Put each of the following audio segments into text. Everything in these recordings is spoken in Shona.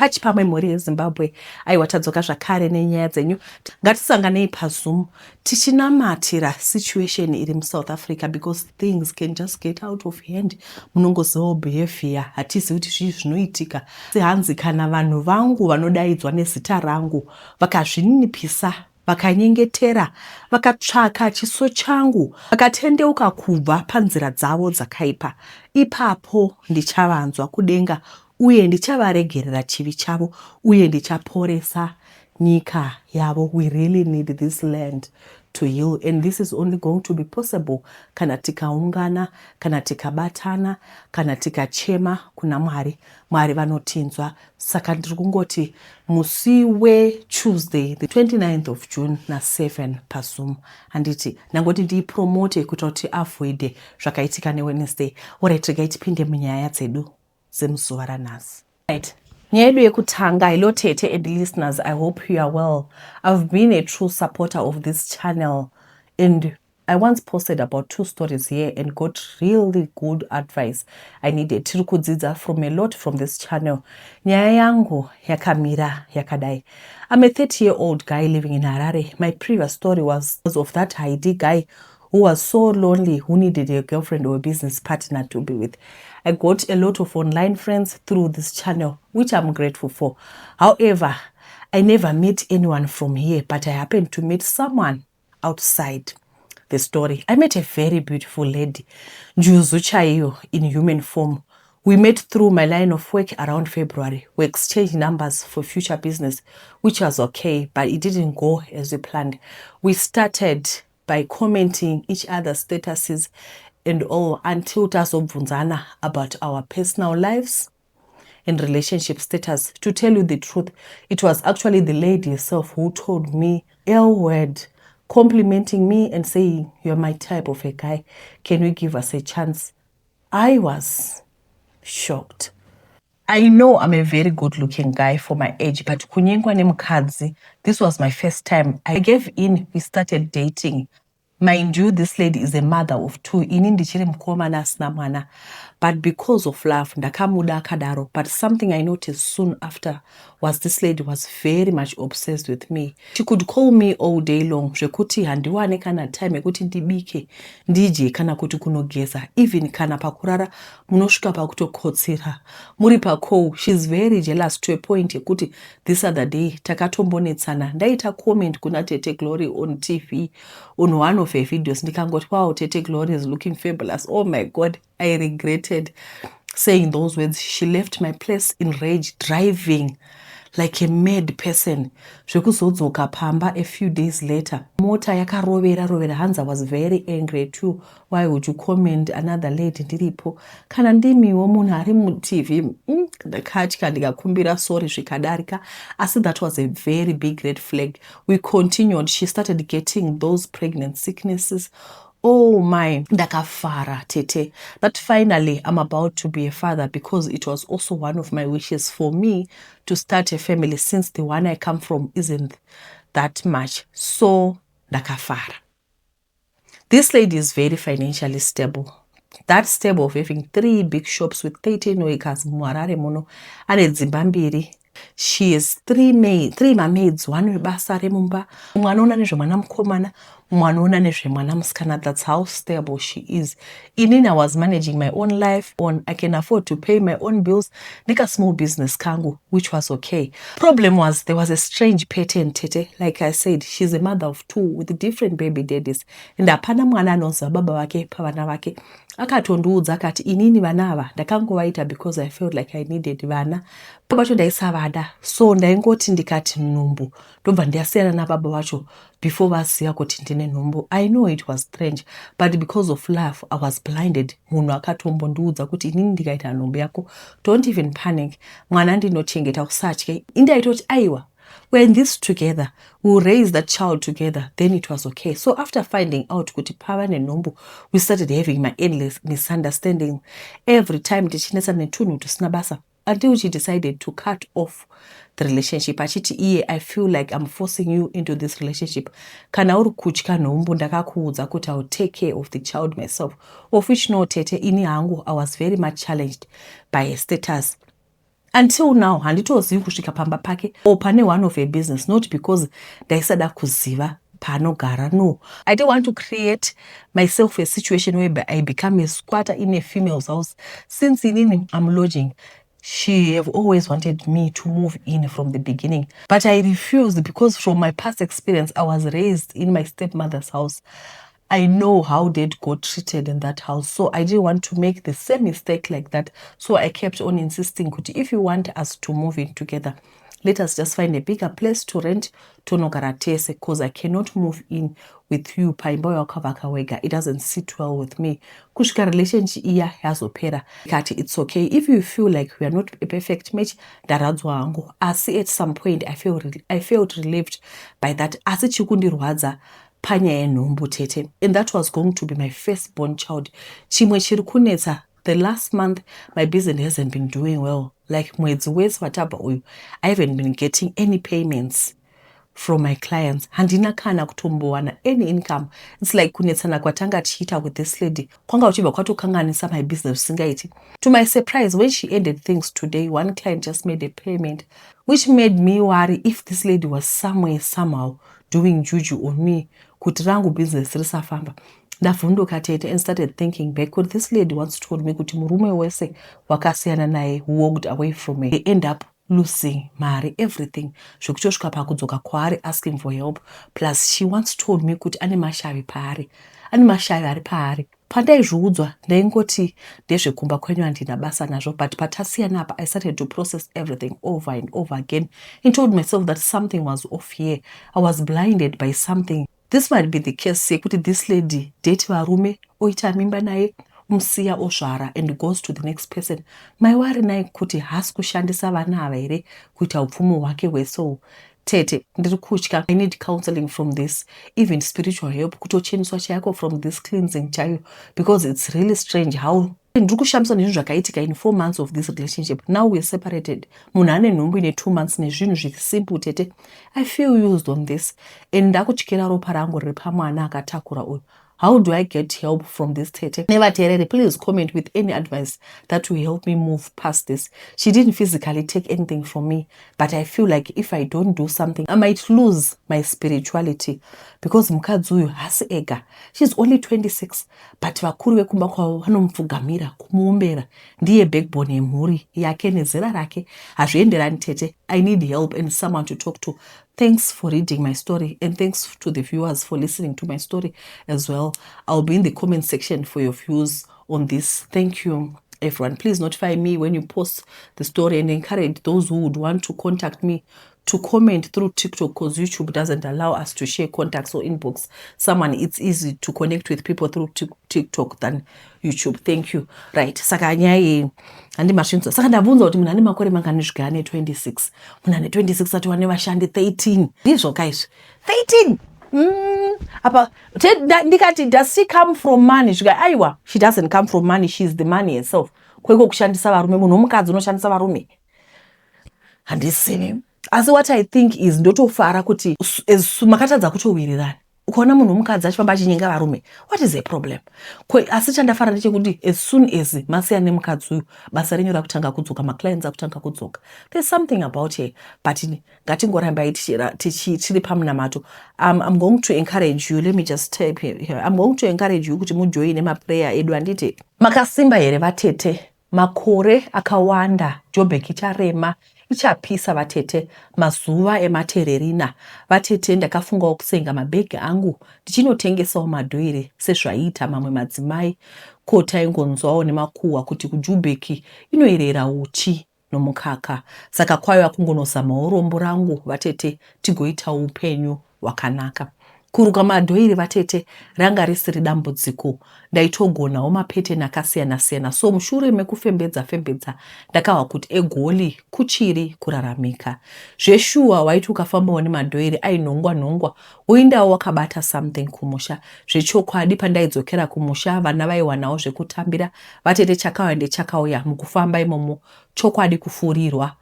Pachipamwe mhuri yeZimbabwe, aiwa tadzoka zvakare nenyaya dzenyu. Ngatisanganei paZoom tichinamatira situation iri muSouth Africa because things can just get out of hand. Munongozivawo behavior, hatizivi kuti zvii zvinoitika. Hanzi kana vanhu vangu vanodaidzwa nezita rangu vakazvininipisa vakanyengetera vakatsvaka chiso changu vakatendeuka kubva panzira dzavo dzakaipa, ipapo ndichavanzwa kudenga uye ndichavaregerera chivi chavo uye ndichaporesa nyika yavo. We really need this land to heal and this is only going to be possible kana tikaungana, kana tikabatana, kana tikachema kuna Mwari. Mwari vanotinzwa. Saka ndiri kungoti musi weTuesday the 29th of June na7 paZoom, handiti? Ndangoti ndiipromote kuita kuti tiavoide zvakaitika neWednesday. Alright, regai tipinde munyaya dzedu dzemuzuva ranhasi. Right. Nyaya yedu yekutanga. Hello Tete and listeners, I hope you are well. I've been a true supporter of this channel and I once posted about two stories here and got really good advice I needed. Tiri kudzidza from a lot from this channel. Nyaya yangu yakamira yakadai. I'm a 30-year-old guy living in Harare. My previous story was of that ID guy who was so lonely, who needed a girlfriend or a business partner to be with. I got a lot of online friends through this channel, which I'm grateful for. However, I never met anyone from here, but I happened to meet someone outside the story. I met a very beautiful lady, njuzu chaiyo in human form. We met through my line of work around February. We exchanged numbers for future business, which was okay, but it didn't go as we planned. We started by commenting each other's statuses and all until tazobvunzana about our personal lives and relationship status. To tell you the truth, it was actually the lady herself who told me L word, complimenting me and saying, "You're my type of a guy. Can you give us a chance?" I was shocked. I know I'm a very good looking guy for my age, but kunyengwa nemukadzi, this was my first time. I gave in, we started dating. Mind you, this lady is a mother of two. Ini ndichiri mukomana asina mwana. But because of love, ndakamuda akadaro. But something I noticed soon after was this lady was very much obsessed with me. She could call me all day long zvekuti handiwane kana time yekuti ndibike, ndidye kana kuti kunogeza. Even kana pakurara munosvika pakutokotsera muri pacall. She's very jealous to a point yekuti this other day takatombonetsana. Ndaita comment kuna Tete Glory on TV on one of her videos, ndikangoti, "Wow, Tete Glory is looking fabulous." Oh my God, I regretted saying those words. She left my place in rage, driving like a mad person, zvekuzodzoka pamba a few days later mota yakarovera rovera. Hanzi, "I was very angry too. Why would you comment another lady ndiripo? Kana ndimiwo munhu ari muTV." Ndakatya, ndikakumbira sorry, zvikadarika. Asi that was a very big red flag. We continued. She started getting those pregnant sicknesses. Oh my, ndakafara Tete that finally I'm about to be a father, because it was also one of my wishes for me to start a family since the one I come from isn't that much. So ndakafara. This lady is very financially stable, that stable of having three big shops with 13 workers muHarare muno. Ane dzimba mbiri. She is three mamaids, one webasa remumba, mumwe anoona nezvemwana mukomana, mumwe anoona nezvemwana musikana. That's how stable she is. Inini I was managing my own life on I can afford to pay my own bills neka small business kangu, which was okay. Problem was there was a strange pattern, Tete. Like I said, she's a mother of two with different baby daddies and hapana mwana anoziva baba vake pavana vake. Akatondiudza akati, "Inini vana ava ndakangovaita because I felt like I needed vana. Baba vacho ndaisavada, so ndaingoti ndikati nhumbu ndobva ndasiyana nababa vacho before vaziva kuti ndine nhumbu." I know it was strange, but because of love I was blinded. Munhu akatombondiudza kuti, "Inini ndikaita nhumbu yako, don't even panic, mwana ndinochengeta, usatye." Indaitoti, "Aiwa, we're in this together, we'll raise that child together." Then it was okay. So after finding out kuti pava nenhumbu, we started having my endless misunderstanding every time, tichinetsa netunhu tusina basa, until she decided to cut off the relationship, achiti iye, "I feel like I'm forcing you into this relationship. Kana uri kutya nhumbu, ndakakuudza kuti I will take care of the child myself." Of which, no Tete, ini hangu I was very much challenged by a status. Until now handitozivi kusvika pamba pake or pane one of a business, not because ndaisada kuziva paanogara. No, I don't want to create myself a situation whereby I become a squatter in a female's house. Since inini I'm lodging, she have always wanted me to move in from the beginning, but I refused because from my past experience, I was raised in my stepmother's house. I know how dad got treated in that house, so I didn't want to make the same mistake like that. So I kept on insisting kuti if you want us to move in together, let us just find a bigger place to rent, tonogara tese, because I cannot move in with you paimba yakavaka wega. It doesn't sit well with me. Kusvika relationship iya yazopera, ikati it's okay if you feel like we are not a perfect match. Ndaradzwa hangu, asi at some point I felt relieved by that. Asi chiri kundirwadza panyaya yenhumbu, tete, and that was going to be my first born child. Chimwe chiri kunetsa, the last month my business hasn't been doing well. Like mwedzi wese watabva uyu, I haven't been getting any payments from my clients. Handina kana kutombowana any income. It's like kunetsana kwatanga tichiita with this lady kwanga uchibva kwatokanganisa my business zvisingaiti. To my surprise, when she ended things today, one client just made a payment, which made me worry if this lady was somewhere somehow doing juju on me kuti rangu business risafamba. Ndavhunduka, tete, and started thinking back kuti this lady once told me kuti murume wese wakasiyana naye, who walked away from me, they end up losing mari, everything, zvekutosvika pakudzoka kwaari asking for help. Plus she once told me kuti ane mashavi paari, ane mashavi ari paari. Pandaizviudzwa ndaingoti ndezvekumba kwenyu, handina basa nazvo. But patasiyana apa, I started to process everything over and over again and told myself that something was off here. I was blinded by something. This might be the case yekuti this lady date varume, oita mimba naye, musiya ozvara and goes to the next person. Maiwari naye kuti haasi kushandisa vana ava here kuita upfumi hwake hwese? Tete, ndiri kutya. I need counseling from this, even spiritual help, kutocheneswa chaiko from this cleansing chaiyo, because it's really strange how ndiri kushamiswa nezvinhu zvakaitika in 4 months of this relationship. Now we're separated, munhu ane nhumbu ine 2 months, nezvinhu zviri simple. Tete, I feel used on this and ndakutyira ropa rangu riri pamwana akatakura uyu. How do I get help from this, tete nevateereri? Please comment with any advice that will help me move past this. She didn't physically take anything from me, but I feel like if I don't do something, I might lose my spirituality, because mukadzi uyu hasi ega. She's only 26, but vakuru vekumba kwavo vanomupfugamira, kumuombera. Ndiye backbone yemhuri yake. Nezera rake hazvienderani. Tete, I need help and someone to talk to. Thanks for reading my story and thanks to the viewers for listening to my story as well. I'll be in the comment section for your views on this. Thank you, everyone. Please notify me when you post the story and encourage those who would want to contact me to comment through TikTok, because YouTube doesn't allow us to share contacts or inbox someone. It's easy to connect with people through TikTok than YouTube. Thank you. Right, saka nyaya iyi handi mazvinzwa. Saka ndabvunza kuti munhu ane makore mangani? Svika ane 26. Munhu ane 26 ati wane vashandi 13. Ndizvo kaizvi, 13. Apa ndikati, "Does she come from money?" Svika, "Aiwa, she doesn't come from money, she's the money herself." Kweko kushandisa varume, munhu womukadzi unoshandisa varume, handisivi. Asi what I think is ndotofara kuti makatadza kutowirirana. Ukaona munhu womukadzi achifamba achinyenga varume, what is a problem? Asi chandafara ndechekuti as soon as masiyana nemukadzi uyu, basa renyu rakutanga kudzoka, maclients akutanga kudzoka. There's something about her, but ngatingorambai tiri pamunamato. I'm going to encourage you. Let me just type here. I'm going to encourage you kuti mujoine maprayer edu. Handiti makasimba here, vatete? Makore akawanda, Joburg icharema, ichapisa, vatete, mazuva ematererina. Vatete, ndakafungawo kusenga mabhegi angu ndichinotengesawo madhoiri sezvaiita mamwe madzimai. Ko taingonzwawo nemakuhwa kuti kuJubheki inoyerera uchi nomukaka, saka kwaiva kungonozamawo rombo rangu, vatete, tigoitawo upenyu hwakanaka. Kuruka madhoiri, vatete, ranga risiri dambudziko. Ndaitogonawo mapeteni akasiyana-siyana, so mushure mekufembedza fembedza ndakahwa kuti eGoli kuchiri kuraramika zveshuwa. Waiti ukafambawo nemadhoiri ainhongwa nhongwa, woindawo wakabata something kumusha. Zvechokwadi, pandaidzokera kumusha vana vaiwanawo zvekutambira. Vatete, chakauya ndechakauya mukufamba imomo. Chokwadi, kufurirwa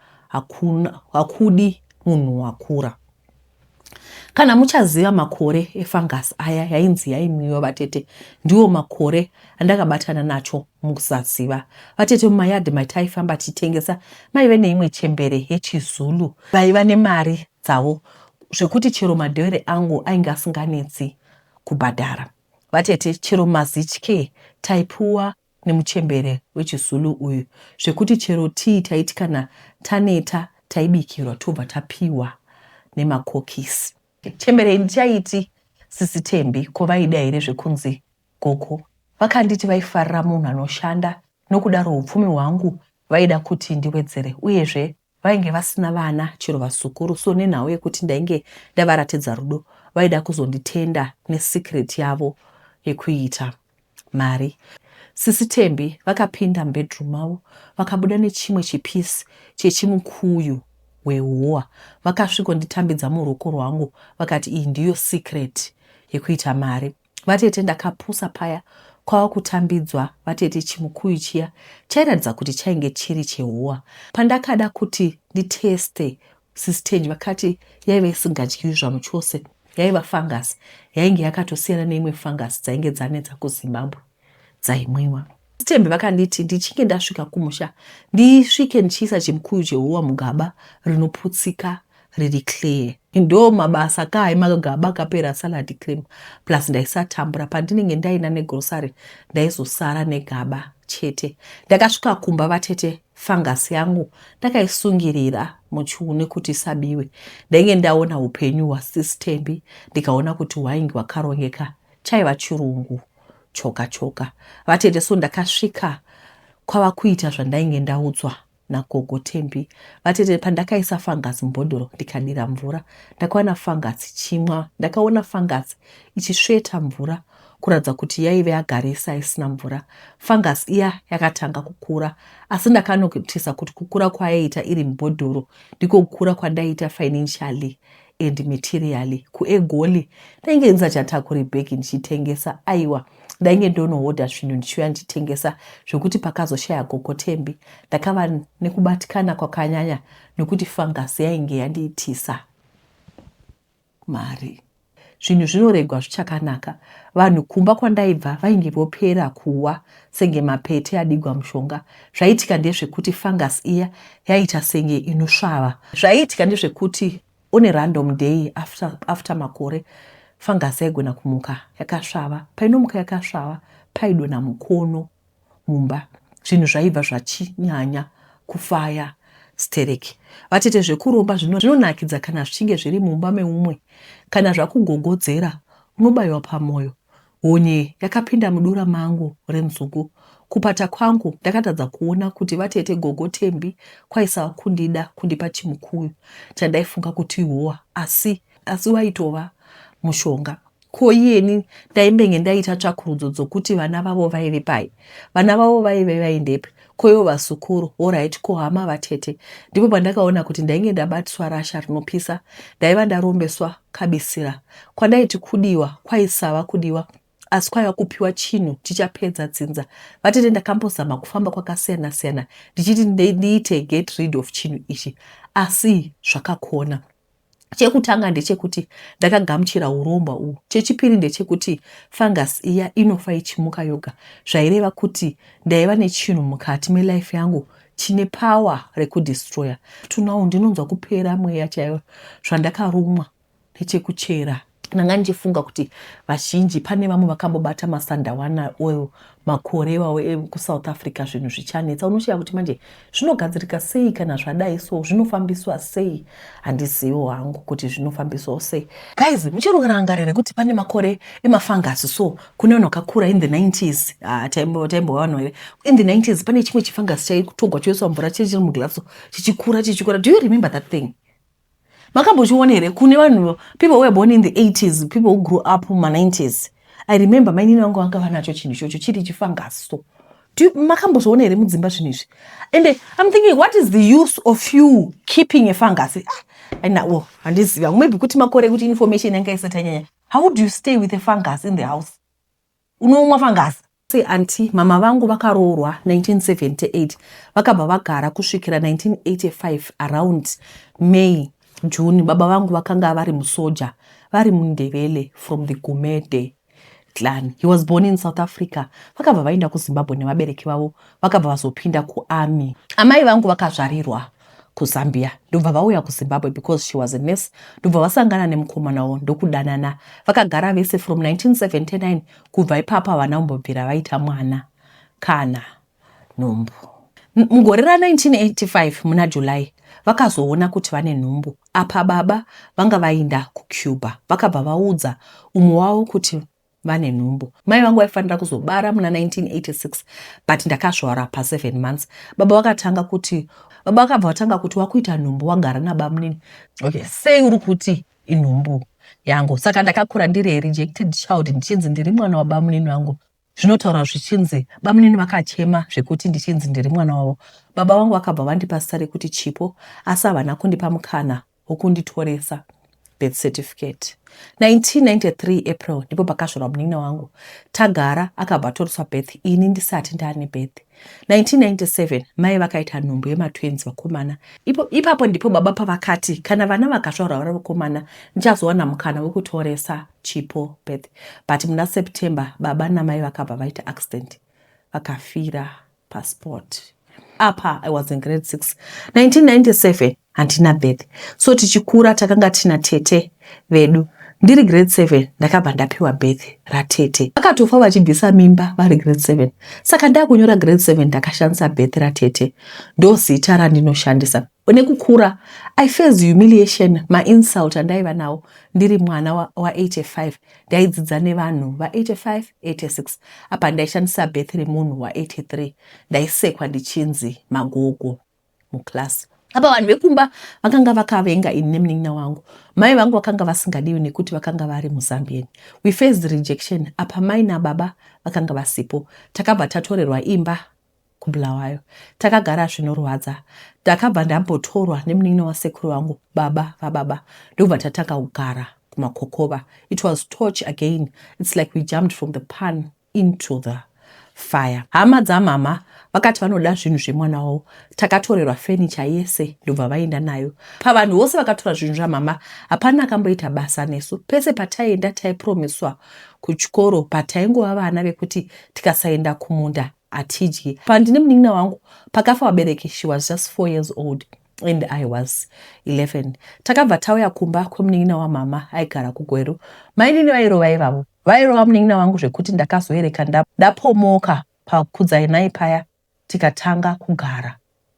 hakudi munhu wakura. Kana muchaziva makore efungus aya yainzi yaimwiwa vatete, ndiwo makore andakabatana nacho mukusaziva. Vatete mumayadhi mataifamba tichitengesa maive neimwe chembere yechiZulu vaiva nemari dzavo zvekuti chero madhewere angu ainge asinganetsi kubhadhara. Vatete chero mazitye taipuwa nemuchembere wechiZulu uyu zvekuti chero tii taiti kana taneta taibikirwa tobva tapiwa nemakokisi. Chembere iyi ndichaiti sisi Thembi ko vaida here zvekunzi gogo? Vakanditi vaifarira munhu anoshanda nokudaro hupfumi hwangu vaida kuti ndiwedzere uyezve Vainge vasina vana chero vazukuru so nenhau yekuti ndainge ndavaratidza rudo vaida kuzonditenda nesecret yavo yekuita mari. Sisi Thembi vakapinda mubedroom mavo vakabuda nechimwe chipisi chechimukuyu wehowa vakasvikonditambidza muruoko rwangu vakati iyi ndiyo secret yekuita mari. Vatete ndakapusa paya kwava kutambidzwa vatete chimukuyu chiya chairatidza kuti chainge chiri chehowa. Pandakada kuti nditeste sis Tenji vakati yaiva isingadyiwi zvamuchose yaiva fungus yainge yakatosiyana neimwe fungus dzainge dzanetsa kuZimbabwe dzaimwiwa. Tembe vakanditi ndichinge ndasvika kumusha ndisvike ndichiisa chimukuyu chehowa mugaba rinoputsika riri clear. Ndo mabasa ka emagaba akapera salad cream plus ndaisatambura pandinenge ndaina negrocery ndaizosara negaba chete. Ndakasvika kumba vatete fungus yangu ndakaisungirira muchiune kuti isabiwe. Ndainge ndaona upenyu hwasis Tembi ndikaona kuti hwainge hwakarongeka chaiva chirungu choga choga vatete so ndakasvika kwava kuita zvandainge ndaudzwa nagogo Tembi vatete pandakaisa fungus mubhodhoro ndikadira mvura ndakaona fungus ichimwa ndakaona fungus ichisveta mvura kuratidza kuti yaive yagarisa isina mvura fungus iya yakatanga kukura asi ndakanotisa kuti kukura kwayaiita iri mubhodhoro ndiko kukura kwandaiita financially and materially kuegoli ndainge ndisachatakuri bhegi ndichitengesa aiwa ndainge ndonohodha zvinhu ndichiuya ndichitengesa zvekuti pakazoshaya gogo Tembi ndakava nekubatikana kwakanyanya nekuti fungus yainge yandiitisa mari. Zvinhu zvinoregwa zvichakanaka. Vanhu kumba kwandaibva vainge vopera kuwa senge mapete adigwa mushonga. Zvaiitika ndezvekuti fungus iya yaiita senge inosvava. Zvaiitika ndezvekuti on a random day after, after makore fungus yaigona kumuka yakasvava. Painomuka yakasvava paidonha mukono mumba zvinhu zvaibva zvachinyanya kufaya stereki. Vatete zvekuromba zvinonakidza kana zvichinge zviri mumba meumwe. Kana zvakugogodzera unobaiwa pamoyo. Honye yakapinda mudura mangu renzungu. Kupata kwangu ndakatadza kuona kuti vatete gogo Thembi kwaisava kundida kundipa chimukuyu chandaifunga kuti ihowa asi asi waitova mushonga. Ko iyeni ndaimbenge ndaita tsvakurudzo dzokuti vana vavo vaive pai? Vana vavo vaive vaendepi? Ko ivo vazukuru? Horaiti, ko hama vatete? Ndipo pandakaona kuti ndainge ndabatiswa rasha rinopisa. Ndaiva ndarombeswa kabisira. Kwandaiti kudiwa kwaisava kudiwa asi kwaiva kupiwa chinhu chichapedza dzinza. Vatete ndakambozama kufamba kwakasiyana siyana ndichiti ndiite get rid of chinhu ichi asi zvakakona. Chekutanga ndechekuti ndakagamuchira hurombwa uhu. Chechipiri ndechekuti fungus iya inofa ichimuka yoga zvaireva kuti ndaiva nechinhu mukati melife yangu chine power rekudestroyer. To now ndinonzwa kupera mweya chaiyo zvandakarumwa nechekuchera. Ndanga ndichifunga kuti vazhinji pane vamwe vakambobata masandawana oil makore iwawo ekuSouth Africa zvinhu zvichanetsa. Unoshaya kuti manje zvinogadzirika sei kana zvadai so zvinofambiswa sei handizivo hangu kuti zvinofambiswawo sei. Guys muchirangarira kuti pane makore emafangasi so kune vanhu vakakura in the 90s ah, taimbova vanhu here in the 90s pane chimwe chifangasi chaitogwa choiswa mvura chiri chiri muglass chichikura chichikura do you remember that thing makambochiona here kune vanhu people who were born in the 80s people who grew up muma90s i remember mainini vangu vanga vanacho chinhu ichocho chiri chifangaso makambozviona here mudzimba zvinhu izvi and i'm thinking what is the use of you keeping a fungus ah, nawo handizivi hangu maybe kuti makore ekuti information yanga isati yanyanya how do you stay with a fungus in the house unomwa fungus Sei aunty mama vangu vakaroorwa 1978 vakabva vagara kusvikira 1985 around May. June. Baba vangu vakanga vari musoja, vari muNdebele from the Gumede clan. He was born in South Africa. Vakabva vaenda kuZimbabwe nevabereki vavo, vakabva vazopinda kuarmy. Amai vangu vakazvarirwa kuZambia, ndobva vauya kuZimbabwe because she was a nurse, ndobva vasangana nemukomana wavo, ndokudanana. Vakagara vese from 1979. Kubva ipapo havana kumbobvira vaita mwana kana nhumbu. Mugore ra1985 muna July vakazoona kuti vane nhumbu. Apa baba vanga vainda kuCuba, vakabva vaudza umwe wavo kuti vane nhumbu. Mai vangu vaifanira kuzobara muna 1986, but ndakazvara pa7 months. Baba vakabva vatanga kuti, "Wakuita nhumbu wagara nabamunini, okay, sei uri kuti inhumbu yangu?" Saka ndakakura ndiri rejected child, ndichinzi ndiri mwana wabamunini vangu. Zvinotaura zvichinzi bamunini vakachema zvekuti ndichinzi ndiri mwana wavo. Baba vangu vakabva vandipa zita rekuti Chipo, asi havana kundipa mukana wokunditoresa birth certificate. 1993 April ndipo pakazvarwa munin'ina wangu Tagara. Akabva atoreswa birth ini ndisati ndaane birth. 1997 mai vakaita nhumbu yematwins vakomana. Ipapo ndipo baba pavakati kana vana vakazvarwa vari vakomana, ndichazowana mukana wekutoresa Chipo birth. But muna September baba namai vakabva vaita accident, vakafira paspot. Apa I was in grade 6. 1997 handina birth. So tichikura takanga tina tete vedu. Ndiri grade 7 ndakabva ndapiwa birth ratete. Vakatofa vachibvisa mimba vari grade 7. Saka ndakunyora grade 7 ndakashandisa birth ratete, ndo zita randinoshandisa. Nekukura I face humiliation, mainsult andaiva nawo. Ndiri mwana wa85 wa ndaidzidza nevanhu va85, 86. Apa ndaishandisa birth remunhu wa83. Ndaisekwa ndichinzi magogo muclass. Apa vanhu vekumba vakanga vakavenga ini nemunin'ina wangu. Mai vangu vakanga vasingadiwi nekuti vakanga vari muZambian. We faced rejection. Apa mai nababa vakanga vasipo. Takabva tatorerwa imba kuBulawayo, takagara zvinorwadza. Ndakabva ndambotorwa nemunin'ina wasekuru vangu, baba vababa, ndobva tatanga kugara kuMakokova. It was torture again. It's like we jumped from the pan into the fire. Hama dzamama vakati vanoda zvinhu zvemwana wavo. Takatorerwa fenicha yese, ndobva vaenda nayo. Pavanhu vose vakatora zvinhu zvamama, hapana akamboita basa nesu. Pese pataienda taipromiswa kuchikoro, pataingova vana vekuti tikasaenda kumunda hatidyi. Pandine munin'ina wangu, pakafa vabereki she was just 4 years old and I was 11. Takabva tauya kumba kwemunin'ina wamama aigara kuGweru. Mainini vairova ivavo, vairova munin'ina wangu zvekuti ndakazoereka ndapomoka pakudzainai paya. Tikatanga kugara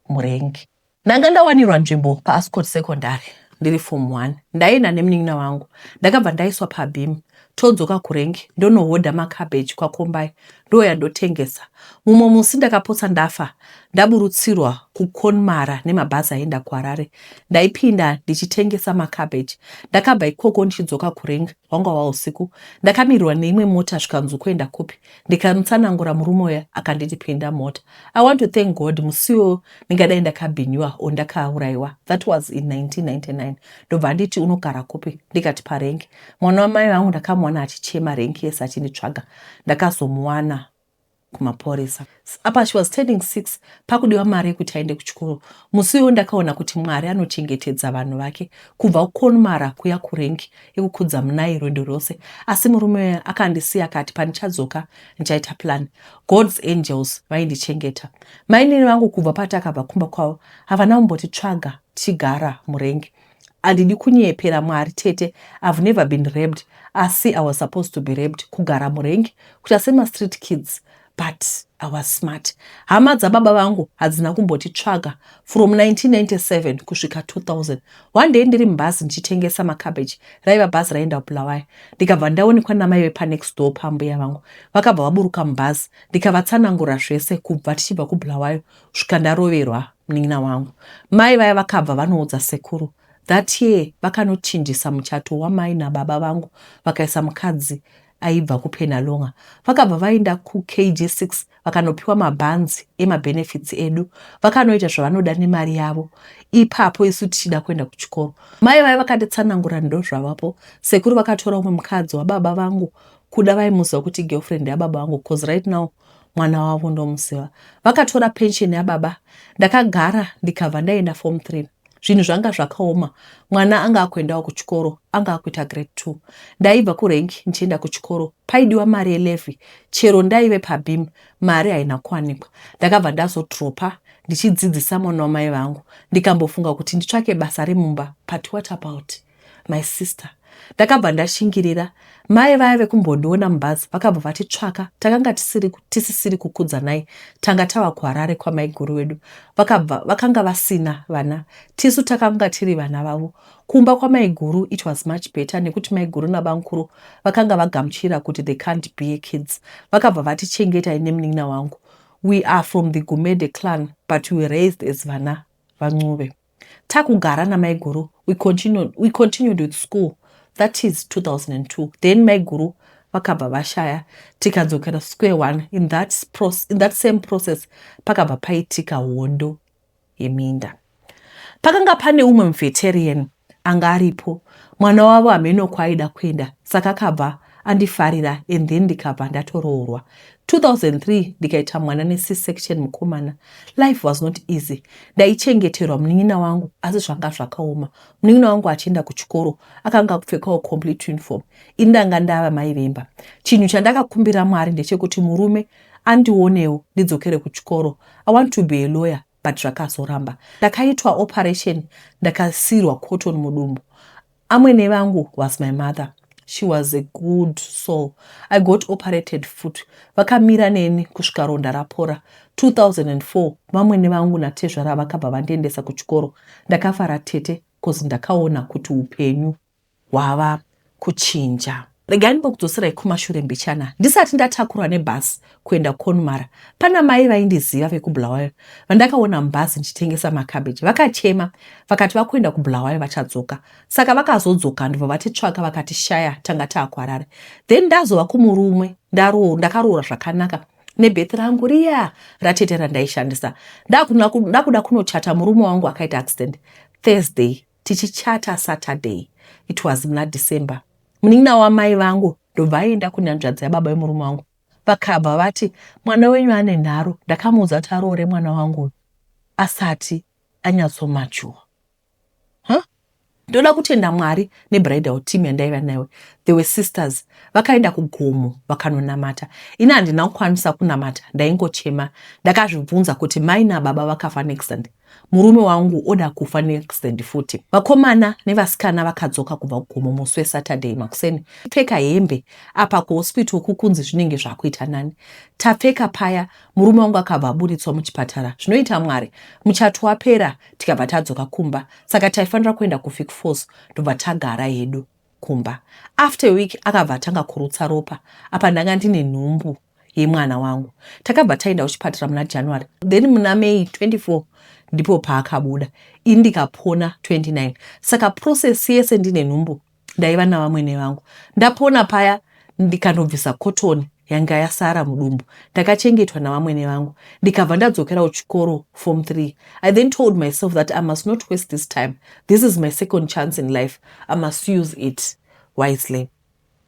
murengi. Ndanga ndawanirwa nzvimbo paAscot Secondary ndiri form 1. Ndaenda nemunin'ina wangu, ndakabva ndaiswa pabeam. Todzoka kurengi, ndonohodha macabbage kwaKombai, ndouya ndotengesa. Mumwe musi ndakapotsa ndafa ndaburutsirwa kuConmara nemabhazi aienda kuHarare. Ndaipinda ndichitengesa macabbage. Ndakabva ikoko ndichidzoka kurengi, hwanga hwausiku. Ndakamirirwa neimwe mota, zvikanzi, "Kuenda kupi?" Ndikamutsanangura. Murume uya akanditi, "Pinda mota." I want to thank God. Musiwo ndingadai ndakabhinywa o ndakaurayiwa. That was in 1999. Ndobva anditi, "Unogara kupi?" Ndikati, "Parengi." Mwana wamai vangu ndakamuwana achichema rengi yese achinditsvaga. Ndakazomuwana kumapurisa. Apa she was turning 6, pakudiwa mari yekuti aende kuchikoro. Musi iwo ndakaona kuti Mwari anochengetedza vanhu vake. Kubva kuConmara kuya kurengi yekukudza munai rwendo rwose, asi murume akandisiya akati pandichadzoka ndichaita plan. God's angels vaindichengeta. Mainini vangu kubva patakabva kumba kwavo havana kumbotitsvaga tichigara murengi. Handidi kunyepera Mwari, tete, I've never been raped, asi I was supposed to be raped. Kugara murengi kuita semastreet kids, but I was smart. Hama dzababa vangu hadzina kumbotitsvaga from 1997 kusvika 2000. One day ndiri mubhazi ndichitengesa macabbage, raiva bhazi raenda kuBulawayo, ndikabva ndaonekwa namai vepanext door pambuya vangu. Vakabva vaburuka mubhazi, ndikavatsanangura zvese kubva tichibva kuBulawayo kusvika ndaroverwa munin'ina wangu. Mai vaya vakabva vanoudza sekuru. That year vakanochinjisa muchato wamai nababa vangu, vakaisa mukadzi aibva kuPenalonga. Vakabva vaenda kuKG6, vakanopiwa mabhanzi emabenefits edu, vakanoita zvavanoda nemari yavo. Ipapo isu tichida kuenda kuchikoro. Mai vaya vakatitsanangura, ndo zvavapo. Sekuru vakatora umwe mukadzi wababa vangu, kuda vaimuziva kuti girlfriend yababa vangu, 'cause right now mwana wavo ndomuziva. Vakatora pension yababa. Ndakagara, ndikabva ndaenda form 3. Zvinhu zvanga zvakaoma. Mwana anga akuendawo kuchikoro, anga akuita grade 2. Ndaibva kurenki ndichienda kuchikoro, paidiwa mari yelevy. Chero ndaive pabeam, mari haina kuwanikwa. Ndakabva ndazodropa ndichidzidzisa mwana wamai vangu. Ndikambofunga kuti nditsvake basa remumba, but what about my sister? Ndakabva ndashingirira. Mai vaya vekumbondiona mubhazi vakabva vatitsvaka. Takanga tisiri, tisisiri kukudzanai, tanga tava kuHarare kwamaiguru vedu. Vakabva vakanga vasina vana, tisu takanga tiri vana vavo. Kumba kwamaiguru it was much better nekuti maiguru nabamukuru vakanga vagamuchira kuti they can't bear kids. Vakabva vatichengeta ini nemunin'ina wangu. We are from the Gumede clan but we were raised as vana vaNcube. Takugara namaiguru we continued with school, that is 2002. Then maiguru vakabva vashaya, tikadzokera square one. In that same process pakabva paitika hondo yeminda. Pakanga pane umwe muveteran anga aripo, mwana wavo hameno kwaaida kuenda, saka akabva andifarira and then ndikabva ndatoroorwa 2003, ndikaita mwana nec-section mukomana. Life was not easy. Ndaichengeterwa munin'ina wangu, asi zvanga zvakaoma. Munin'ina wangu achienda kuchikoro akanga akupfekawo complete uniform, ini ndanga ndava mai vemba. Chinhu chandakakumbira Mwari ndechekuti murume andionewo ndidzokere kuchikoro. I want to be a lawyer, but zvakazoramba. Ndakaitwa operation, ndakasirwa cotton mudumbu. Amwene vangu was my mother. She was a good soul. I got operated foot, vakamira neni kusvika ronda rapora. 2004 vamwene vangu natezvara vakabva vandiendesa kuchikoro. Ndakafara tete, cause ndakaona kuti upenyu hwava kuchinja. Regai ndimbokudzoserai kumashure mbichana. Ndisati ndatakurwa nebhasi kuenda Conmara, pana mai vaindiziva vekuBulawayo vandakaona mubhazi ndichitengesa makabheji. Vakachema vakati vakuenda kuBulawayo, vachadzoka. Saka vakazodzoka, ndibva vatitsvaka, vakatishaya, tanga taakuHarare. Then ndazova kumurume, ndakaroora zvakanaka nebirth rangu riya ratete randaishandisa. Ndakuda kunochata, murume wangu akaita accident Thursday, tichichata Saturday. It was muna December. Munin'ina wamai vangu ndobva aenda kunyanzvadzi yababa vemurume wangu, vakabva vati, "Mwana wenyu ane nharo. Ndakamuudza kuti aroore mwana wangu asati anyatsomachuwa." Huh? Ndoda kutenda Mwari nebridal team yandaiva nayo. They were sisters, vakaenda kugomo vakanonamata. Ini handina kukwanisa kunamata, ndaingochema. Ndakazvibvunza kuti mai nababa vakafa neaccident, murume wangu oda kufa neaccident futi. Vakomana nevasikana vakadzoka kubva kugomo musi weSaturday makuseni, pfeka hembe. Apa kuhospital kukunzi zvinenge zvakuita nani. Tapfeka paya, murume wangu akabva aburitswa muchipatara. Zvinoita Mwari. Muchato wapera, tikabva tadzoka kumba. Saka taifanira kuenda kuVic Falls, ndobva tagara hedu kumba. After a week akabva atanga kurutsa ropa. Apa ndanga ndine nhumbu yemwana wangu. Takabva taenda kuchipatara muna January, then muna May 24 ndipo paakabuda. Ini ndikapona 29. Saka process yese ndine nhumbu, ndaiva navamwene vangu. Ndapona paya, ndikanobvisa cotton yanga yasara mudumbu. Ndakachengetwa navamwene vangu, ndikabva ndadzokera kuchikoro, form 3. I then told myself that I must not waste this time. This is my second chance in life, I must use it wisely.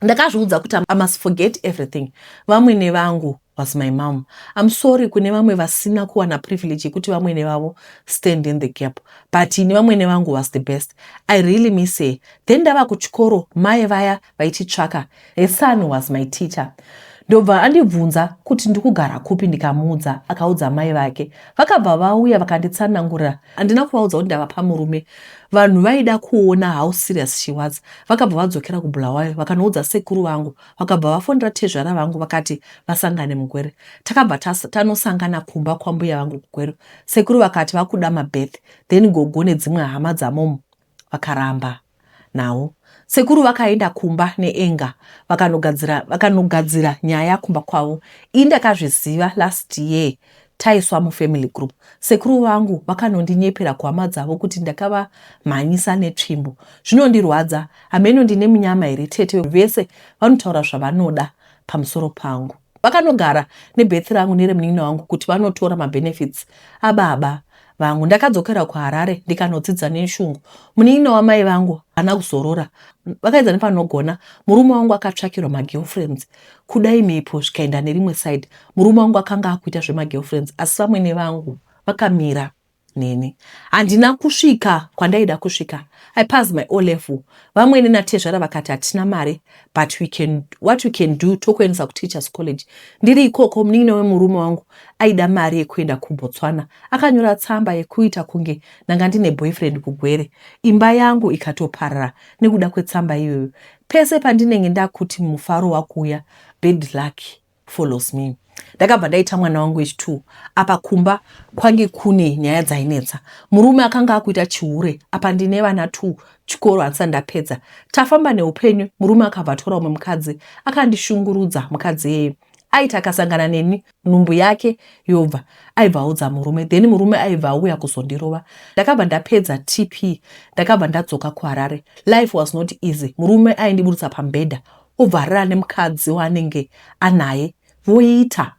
Ndakazviudza kuti I must forget everything. Vamwene vangu was my mom. I'm sorry kune vamwe vasina kuwana privilege yekuti vamwene vavo stand in the gap, but ini vamwene vangu was the best. I really miss her. Then ndava kuchikoro, mai vaya vaititsvaka, her son was my teacher, ndobva andibvunza kuti ndikugara kupi. Ndikamuudza, akaudza mai vake, vakabva vauya vakanditsanangurira. Handina kuvaudza kuti ndava pamurume. Vanhu vaida kuona how serious she was. Vakabva vadzokera kuBulawayo, vakanoudza sekuru vangu, vakabva vafonera tezvara vangu, vakati vasangane muGweru. Takabva tanosangana kumba kwambuya vangu kuGweru. Sekuru vakati vakuda mabirth, then gogo nedzimwe hama dzamomo vakaramba nawo. Sekuru vakaenda kumba neenga, vakanogadzira nyaya kumba kwavo. Ini ndakazviziva last year, taiswa mufamily group. Sekuru vangu vakanondinyepera kuhama dzavo kuti ndakavamhanyisa netsvimbo. Zvinondirwadza. Hameno ndine munyama here tete? Vese vanotaura zvavanoda pamusoro pangu. Vakanogara nebirth rangu neremunin'ina wangu kuti vanotora mabenefits ababa vangu. Ndakadzokera kuHarare, ndikanodzidza neshungu. Munin'ina wamai vangu haana kuzorora, vakaedza nepanogona. Murume wangu akatsvakirwa magirlfriends. Kudai mhepo zvikaenda nerimwe side, murume wangu akanga akuita zvemagirlfriends, asi vamwene vangu vakamira. neni. Handina kusvika kwandaida kusvika. I passed my O level. Vamwene natezvara vakati hatina mari but we can, what we can do tokuendesa kuteachers college. Ndiri ikoko munin'ina wemurume wangu aida mari yekuenda kuBotswana. Akanyora tsamba yekuita kunge ndanga ndine boyfriend kuGwere. Imba yangu ikatoparara nekuda kwetsamba iyoyo. Pese pandinenge ndakuti mufaro wakuuya bad luck follows me. Ndakabva ndaita mwana wangu wechi2. Apa kumba kwange kune nyaya dzainetsa. Murume akanga akuita chihure apa ndine vana 2 chikoro handisati ndapedza. Tafamba neupenyu murume akabva atora umwe mukadzi akandishungurudza mukadzi iyeye. Aiti akasangana neni nhumbu yake yobva aibva audza murume then murume aibva auya kuzondirova. Ndakabva ndapedza TP ndakabva ndadzoka kuHarare. Life was not easy. Murume aindiburitsa pamubhedha obva arara nemukadzi waanenge anaye voita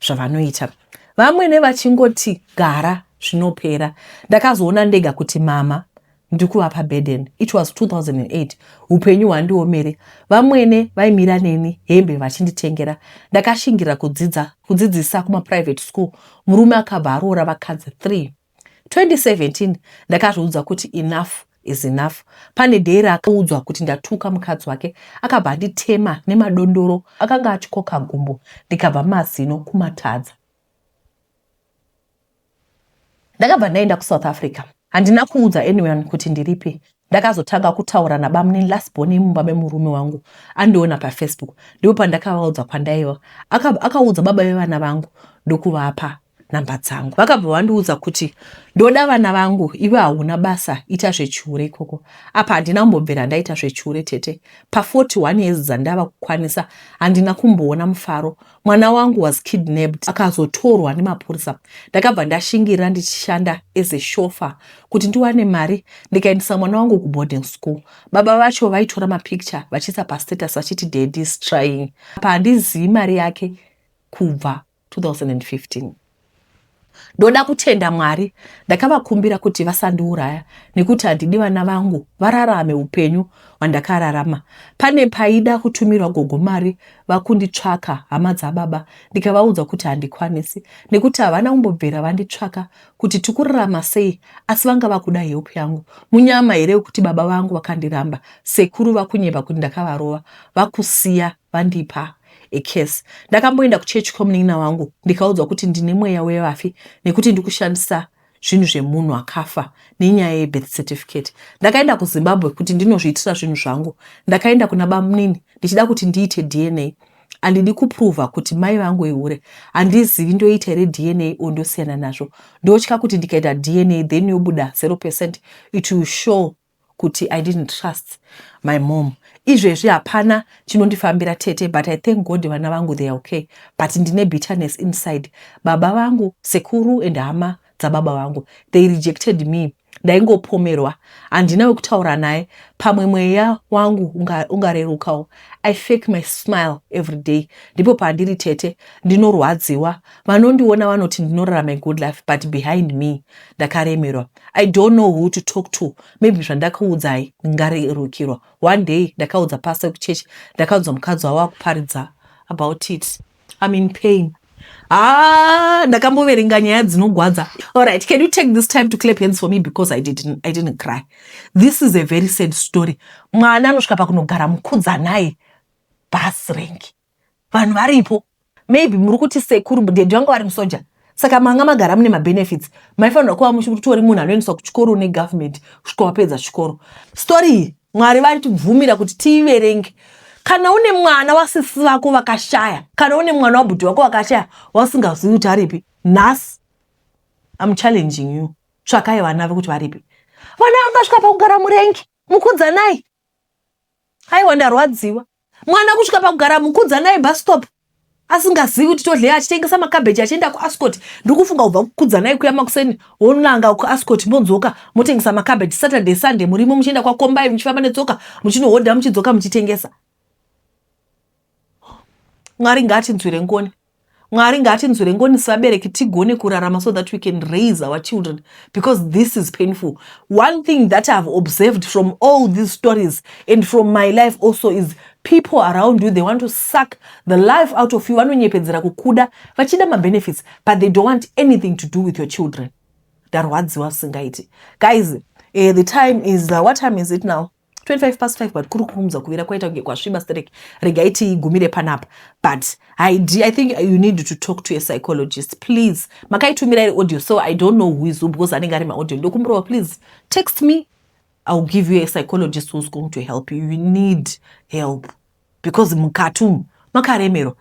zvavanoita. Vamwene vachingoti gara zvinopera. Ndakazoona ndega kuti mama ndikuvapa burden. It was 2008. Hupenyu hwandiomere. Vamwene vaimira neni hembe vachinditengera. Ndakashingira kudzidza kudzidzisa kumaprivate school. Murume akabva aroora vakadzi 3. 2017 ndakazviudza kuti enough is enough. Pane day raakaudzwa kuti ndatuka mukadzi wake akabva anditema nemadondoro akanga achikoka gumbo ndikabva mazino kumatadza. Ndakabva ndaenda kuSouth Africa. Handina kuudza anyone kuti ndiripi. Ndakazotanga kutaura nabamunini last born yemumba memurume wangu andiona paFacebook. Ndipo pandakavaudza kwandaiva. Akaudza baba vevana vangu ndokuvapa namba dzangu. Vakabva vandiudza kuti ndoda vana vangu iwe hauna basa ita zvechihure ikoko. Apa handina kumbobvira ndaita zvechihure tete. Pa 41 years dzandava kukwanisa handina kumboona mufaro. Mwana wangu was kidnapped akazotorwa nemapurisa. Ndakabva ndashingirira ndichishanda as a chauffeur kuti ndiwane mari ndikaendesa mwana wangu kuboarding school. Baba vacho vaitora mapicture vachiisa pastatus vachiti daddy is trying. Apa handizivi mari yake kubva 2015. Ndoda kutenda Mwari, ndakavakumbira kuti vasandiuraya nekuti handidi vana vangu vararame upenyu hwandakararama. Pane paida kutumirwa gogo mari vakunditsvaka hama dzababa ndikavaudza kuti handikwanisi nekuti havana kumbobvira vanditsvaka kuti tikurarama sei asi vanga vakuda help yangu. Munyama here wekuti baba vangu vakandiramba, sekuru vakunyepa kuti ndakavarova vakusiya vandipa a case. Ndakamboenda kuchechi kwemunin'ina wangu ndikaudzwa kuti ndine mweya wevafi nekuti ndikushandisa zvinhu zvemunhu akafa nenyaya yebirth certificate. Ndakaenda kuZimbabwe kuti ndinozviitira zvinhu zvangu. Ndakaenda kuna bamunini ndichida kuti ndiite DNA. Handidi kupruvha kuti mai vangu ihure. Handizivi ndoita here DNA or ndosiyana nazvo. Ndotya kuti ndikaita DNA then yobuda 0% it will show kuti I didn't trust my mom. Izvezvi hapana chinondifambira tete but I thank God vana vangu they are okay. But ndine bitterness inside. Baba vangu, sekuru and hama dzababa vangu they rejected me. Ndaingopomerwa. Handina wekutaura naye. Pamwe mweya wangu ungarerukawo. I fake my smile every day. Ndipo pandiri tete. Ndinorwadziwa. Vanondiona vanoti ndinorarama a good life but behind me ndakaremerwa. I don't know who to talk to. Maybe zvandakakuudzai ndingarerukirwa. One day ndakaudza pastor kuchechi ndakaudza mukadzi wavo akuparidza about it. I'm in pain. Ah, ndakamboverenga nyaya dzinogwadza. All right, can you take this time to clap hands for me because I didn't cry. This is a very sad story. Mwana anosvika pakunogara mukudzanai bus rank. Vanhu varipo. Maybe muri kuti sekuru daddy vanga vari musoja. Saka manga magara mune mabenefits. Maifanirwa kuva muchitori munhu anoendeswa kuchikoro negovernment kusvika wapedza chikoro. Story iyi Mwari vaitibvumira kuti tiiverenge. Kana une mwana wasisi vako vakashaya, kana une mwana wabhudhi wako vakashaya wasingazivi kuti aripi, nhasi I'm challenging you. Tsvakai vana vekuti varipi. Vana vangasvika pakugara murengi, mukudzanai. Aiwa ndarwadziwa. Mwana kusvika pakugara mukudzanai bus stop asingazivi kuti todlei achitengesa makabheji achienda kuAscot. Ndiri kufunga kubva kukudzanai kuya makuseni wonanga kuAscot modzoka motengesa makabheji Saturday Sunday murimo muchienda kwaKombai muchifamba netsoka muchinohodha muchidzoka muchitengesa. Mwari ngaatinzwire ngoni. Mwari ngaatinzwire ngoni sevabereki tigone kurarama so that we can raise our children because this is painful. One thing that I've observed from all these stories and from my life also is people around you, they want to suck the life out of you. Vanonyepedzera kukuda vachida mabenefits but they don't want anything to do with your children. Ndarwadziwa zvisingaiti. Guys, the time is what time is it now? 25 past 5, but kuri kurumidza kuvira, kwaita kunge kwasviba sterek. Regai tiigumire panapa, but I think you need to talk to a psychologist, please. Makaitumira iri audio, so I don't know who is who because anenge ari maaudio. Ndokumbirawo, please text me. I'll give you a psychologist who's going to help you. You need help because mukati umu makaremerwa.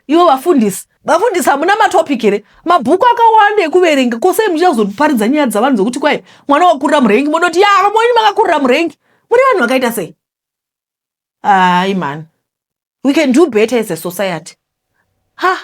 Ivo vafundisi, vafundisi, hamuna matopic here? Mabhuku akawanda ekuverenga. Kosei muchazoparidza nyaya dzavanhu dzokuti kwai mwana wakurira murengi, munoti ya vamweni makakurira murengi? Muri vanhu vakaita sei? Ai man, we can do better as a society. Ha.